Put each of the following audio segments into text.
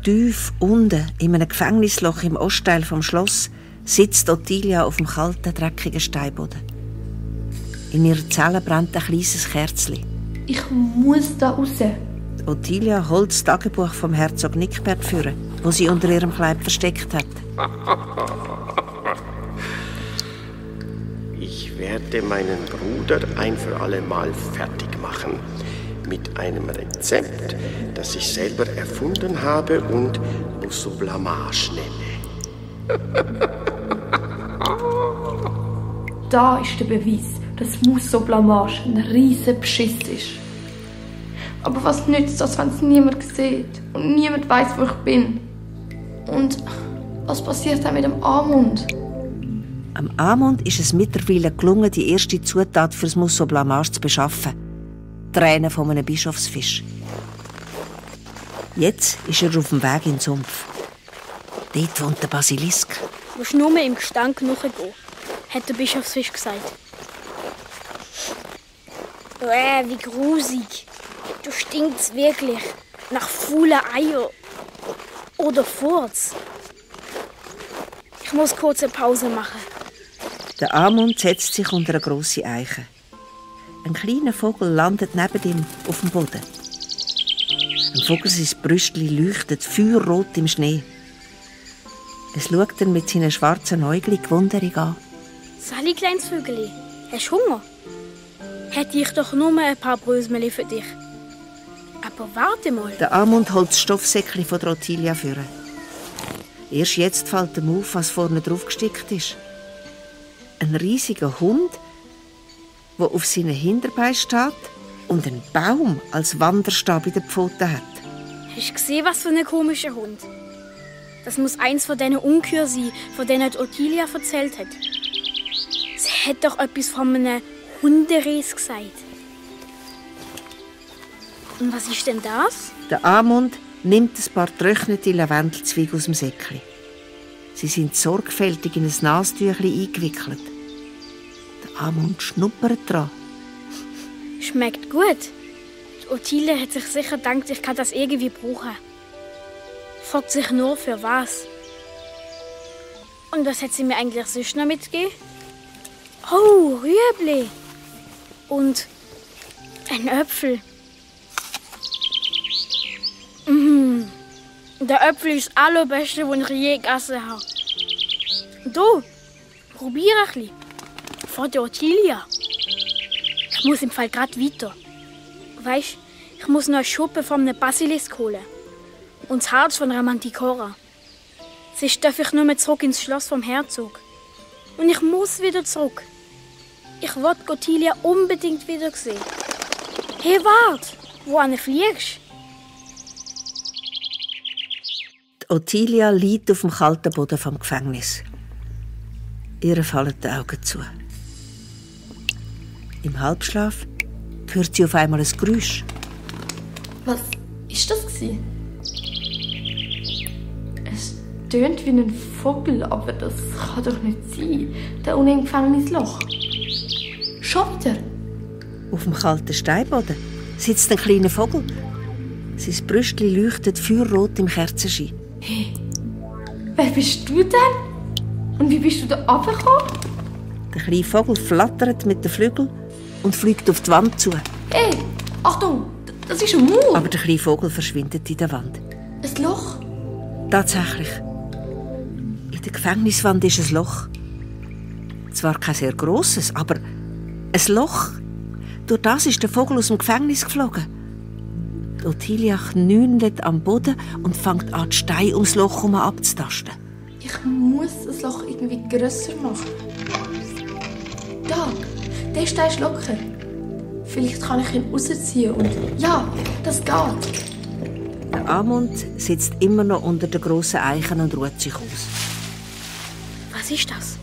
Tief unten, in einem Gefängnisloch im Ostteil vom Schloss, sitzt Ottilia auf dem kalten, dreckigen Steinboden. In ihrer Zelle brennt ein kleines Kerzchen. Ich muss da raus. Ottilia holt das Tagebuch vom Herzog Nickbert führen, das sie unter ihrem Kleid versteckt hat. Ich werde meinen Bruder ein für alle Mal fertig machen. Mit einem Rezept, das ich selber erfunden habe und Musso Blamage nenne. Da ist der Beweis, dass Musso Blamage ein riesen Beschiss ist. Aber was nützt das, wenn es niemand sieht und niemand weiß, wo ich bin? Und was passiert dann mit dem Amund? Am Amund ist es mittlerweile gelungen, die erste Zutat für das Musso Blamage zu beschaffen. Tränen von einem Bischofsfisch. Jetzt ist er auf dem Weg in den Sumpf. Dort wohnt der Basilisk. Du musst nur im Gestank nachgehen, hat der Bischofsfisch gesagt. Wie grusig. Du stinkst wirklich nach faulen Eier oder Furz. Ich muss kurz eine Pause machen. Der Amund setzt sich unter eine grosse Eiche. Ein kleiner Vogel landet neben ihm auf dem Boden. Ein Vogel, sein Brüstchen leuchtet feuerrot im Schnee. Es schaut ihn mit seinen schwarzen Äugeln gewunderig an. Sally, kleines Vögeli, hast du Hunger? Hätte ich doch nur ein paar Brösmeli für dich. Aber warte mal. Der Amund holt das Stoffsäckchen von der Ottilia vor. Erst jetzt fällt ihm auf, was vorne drauf gestickt ist. Ein riesiger Hund, der auf seinen Hinterbeinen steht und einen Baum als Wanderstab in den Pfoten hat. Hast du gesehen, was für ein komischer Hund? Das muss eins von diesen Ungeheuer sein, von denen die Ottilia erzählt hat. Sie hat doch etwas von einem Hunderes gesagt. Und was ist denn das? Der Amund nimmt ein paar getrocknete Lavendelzweige aus dem Säckchen. Sie sind sorgfältig in ein Nastüchlein eingewickelt. Der Amund schnuppert dran. Schmeckt gut. Die Ottilia hat sich sicher gedacht, ich kann das irgendwie brauchen. Fragt sich nur, für was. Und was hat sie mir eigentlich sonst noch mitgegeben? Oh, Rüebli. Und ein Äpfel. Der Äpfel ist das Allerbeste, was ich je gegessen habe. Du, probier ein bisschen. Von der Ottilia. Ich muss im Fall gerade weiter. Weißt, ich muss noch eine Schuppe von einem Basilisk holen. Und das Herz von einer Manticora. Sonst darf ich nur mehr zurück ins Schloss vom Herzog. Und ich muss wieder zurück. Ich will Ottilia unbedingt wieder sehen. Hey, wart! Wohin fliegst du? Ottilia liegt auf dem kalten Boden vom Gefängnis. Ihr fallen die Augen zu. Im Halbschlaf hört sie auf einmal ein Geräusch. Was ist das gewesen? Es tönt wie ein Vogel, aber das kann doch nicht sein. Da unten im Gefängnisloch. Schon wieder? Auf dem kalten Steinboden sitzt ein kleiner Vogel. Sein Brüstchen leuchtet feuerrot im Kerzenschein. Hey, wer bist du denn? Und wie bist du da runtergekommen? Der kleine Vogel flattert mit den Flügeln und fliegt auf die Wand zu. Hey, Achtung, das ist ein Mauer. Aber der kleine Vogel verschwindet in der Wand. Ein Loch? Tatsächlich. In der Gefängniswand ist ein Loch. Zwar kein sehr grosses, aber ein Loch. Durch das ist der Vogel aus dem Gefängnis geflogen. Ottilia knündelt am Boden und fängt an, die Steine ums Loch herum abzutasten. Ich muss das Loch irgendwie grösser machen. Da, der Stein ist locker. Vielleicht kann ich ihn rausziehen und... Ja, das geht. Der Amund sitzt immer noch unter den grossen Eichen und ruht sich aus. Was ist das?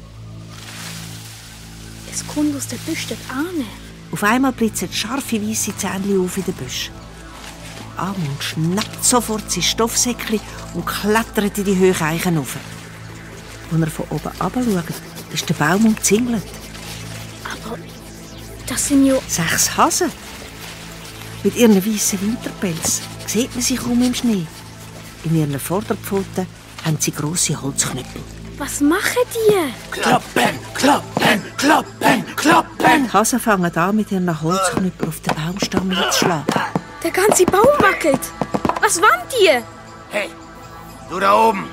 Es kommt aus der Büsche an. Auf einmal blitzen scharfe weisse Zähnchen auf in den Büsch. Der Amund schnappt sofort sein Stoffsäckchen und klettert in die hohen Eichen rauf. Als er von oben herabschaut, ist der Baum umzingelt. Aber das sind ja... 6 Hasen. Mit ihren weißen Winterpelz sieht man sie kaum im Schnee. In ihren Vorderpfoten haben sie grosse Holzknüppel. Was machen die? Kloppen, kloppen, kloppen, kloppen. Die Hasen fangen an, mit ihren Holzknüppeln auf den Baumstamm zu schlagen. Der ganze Baum wackelt. Was wollen die? Hey, du da oben,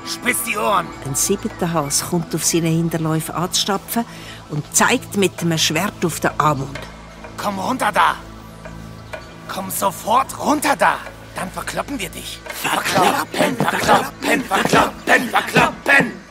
spitz die Ohren. Ein 7. Hase kommt auf seinen Hinterläufen anzustapfen und zeigt mit einem Schwert auf den Amund. Komm runter da. Komm sofort runter da. Dann verkloppen wir dich. Verkloppen, verkloppen, verkloppen, verkloppen.